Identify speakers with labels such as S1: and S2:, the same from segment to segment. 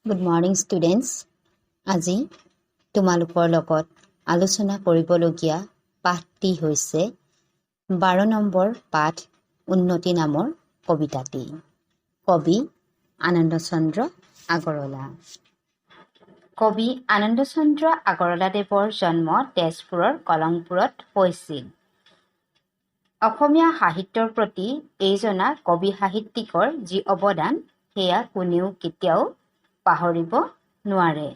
S1: Good morning students. আজি তোমালোকৰ লগত আলোচনা কৰিবলগীয়া পাঠটি হৈছে 12 নম্বৰ পাঠ উন্নতি নামৰ কবিতাটি। কবি আনন্দচন্দ্ৰ আগৰৱালা। কবি আনন্দচন্দ্ৰ আগৰৱালাদেৱৰ জন্ম তেজপুৰৰ কলংপুৰত হৈছিল। অসমীয়া সাহিত্যৰ প্ৰতি এইজনা কবি সাহিত্যিকৰ যি অৱদান, সেয়া কোনেও কেতিয়াও পাহৰিব নোৱাৰে।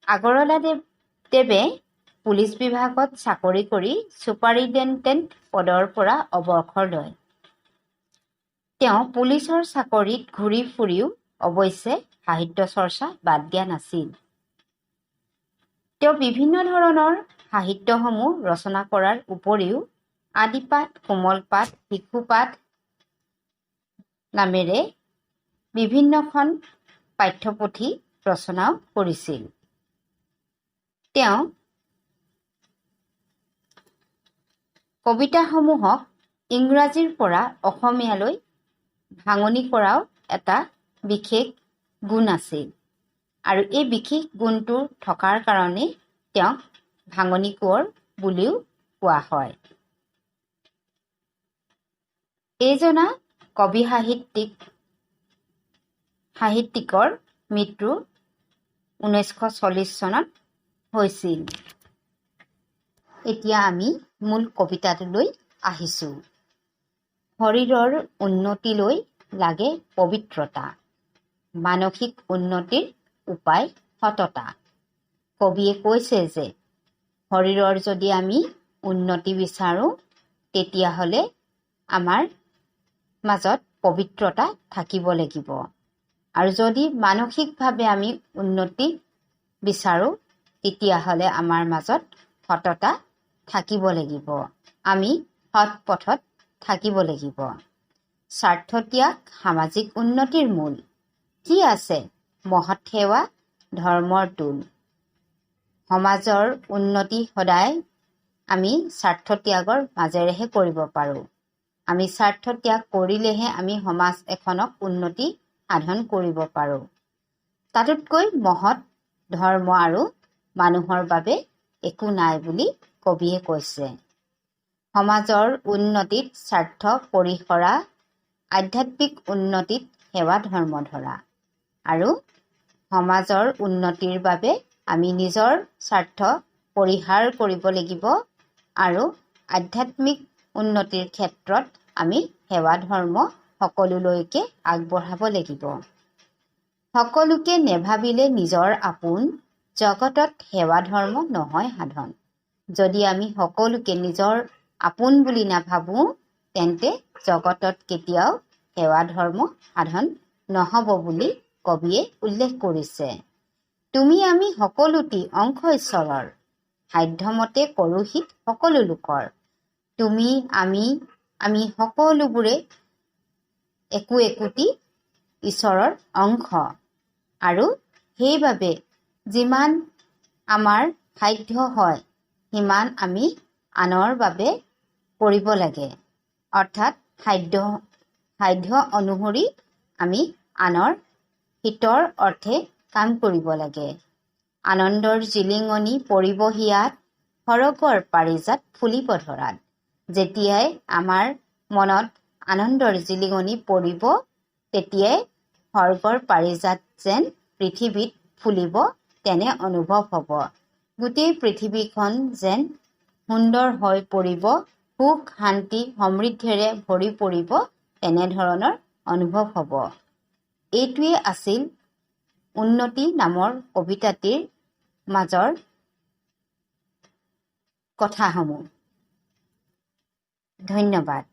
S1: আগৰৱালাদেৱে পুলিচ বিভাগত চাকৰি কৰি ছুপাৰিণ্টেণ্ডেণ্ট পদৰ পৰা অৱসৰ লয়। তেওঁ পুলিচৰ চাকৰিত ঘূৰি ফুৰিও অৱশ্যে সাহিত্য চৰ্চা বাদ দিয়া নাছিল। তেওঁ বিভিন্ন ধৰণৰ সাহিত্যসমূহ ৰচনা কৰাৰ উপৰিও আদিপাঠ, কোমল পাঠ, শিশুপাঠ নামেৰে বিভিন্নখন পাঠ্যপুথি ৰচনাও কৰিছিল। তেওঁ কবিতাসমূহক ইংৰাজীৰ পৰা অসমীয়ালৈ ভাঙনি কৰাও এটা বিশেষ গুণ আছিল আৰু এই বিশেষ গুণটো থকাৰ কাৰণেই তেওঁক ভাঙনি কোঁৱৰ বুলিও কোৱা হয়। এইজনা কবি সাহিত্যিকৰ মৃত্যু 1940 চনত হৈছিল। এতিয়া আমি মূল কবিতাটোলৈ আহিছোঁ। শৰীৰৰ উন্নতিলৈ লাগে পবিত্ৰতা, মানসিক উন্নতিৰ উপায় সততা। কবিয়ে কৈছে যে শৰীৰৰ যদি আমি উন্নতি বিচাৰোঁ, তেতিয়াহ'লে আমাৰ মাজত পবিত্ৰতা থাকিব লাগিব আৰু যদি মানসিকভাৱে আমি উন্নতি বিচাৰোঁ, তেতিয়াহ'লে আমাৰ মাজত সততা থাকিব লাগিব। আমি সৎ পথত থাকিব লাগিব। স্বাৰ্থত্যাগ সামাজিক উন্নতিৰ মূল। কি আছে মহৎ সেৱা ধৰ্মৰ টোল। সমাজৰ উন্নতি সদায় আমি স্বাৰ্থত্যাগৰ মাজেৰেহে কৰিব পাৰোঁ। আমি স্বাৰ্থত্যাগ কৰিলেহে আমি সমাজ এখনক উন্নতি সাধন কৰিব পাৰোঁ। তাতোতকৈ মহৎ ধৰ্ম আৰু মানুহৰ বাবে একো নাই বুলি কবিয়ে কৈছে। সমাজৰ উন্নতিত স্বাৰ্থ পৰিসৰা, আধ্যাত্মিক উন্নতিত সেৱা ধৰ্ম ধৰা। আৰু সমাজৰ উন্নতিৰ বাবে আমি নিজৰ স্বাৰ্থ পৰিহাৰ কৰিব লাগিব আৰু আধ্যাত্মিক উন্নতিৰ ক্ষেত্ৰত আমি সেৱা ধৰ্ম সকলোলৈকে আগবঢ়াব লাগিব। সকলোকে নেভাবিলে নিজৰ আপোন, জগতত সেৱা ধৰ্ম নহয় সাধন। যদি আমি সকলোকে নিজৰ আপোন বুলি নাভাবোঁ, তেন্তে জগতত কেতিয়াও সেৱা ধৰ্ম সাধন নহ'ব বুলি কবিয়ে উল্লেখ কৰিছে। তুমি আমি সকলোটি অংশ ঈশ্বৰৰ, সাধ্যমতে কৰোঁ হিত সকলো লোকৰ। তুমি আমি আমি সকলোবোৰে একো একোটি ঈশ্বৰৰ অংশ আৰু সেইবাবে যিমান আমাৰ সাধ্য হয়, সিমান আমি আনৰ বাবে কৰিব লাগে। অৰ্থাৎ সাধ্য অনুসৰি আমি আনৰ হিতৰ অৰ্থে কাম কৰিব লাগে। আনন্দৰ জিলিঙনি পৰিব হিয়াত, সৰগৰ পাৰিজাত ফুলিব ধৰাত। যেতিয়াই আমাৰ মনত আনন্দৰ জিলিঙনি পৰিব, তেতিয়াই সৰ্গৰ পাৰিজাত যেন পৃথিৱীত ফুলিব তেনে অনুভৱ হ'ব। গোটেই পৃথিৱীখন যেন সুন্দৰ হৈ পৰিব, সুখ শান্তি সমৃদ্ধিৰে ভৰি পৰিব তেনেধৰণৰ অনুভৱ হ'ব। এইটোৱে আছিল উন্নতি নামৰ কবিতাটিৰ মাজৰ কথাসমূহ। ধন্যবাদ।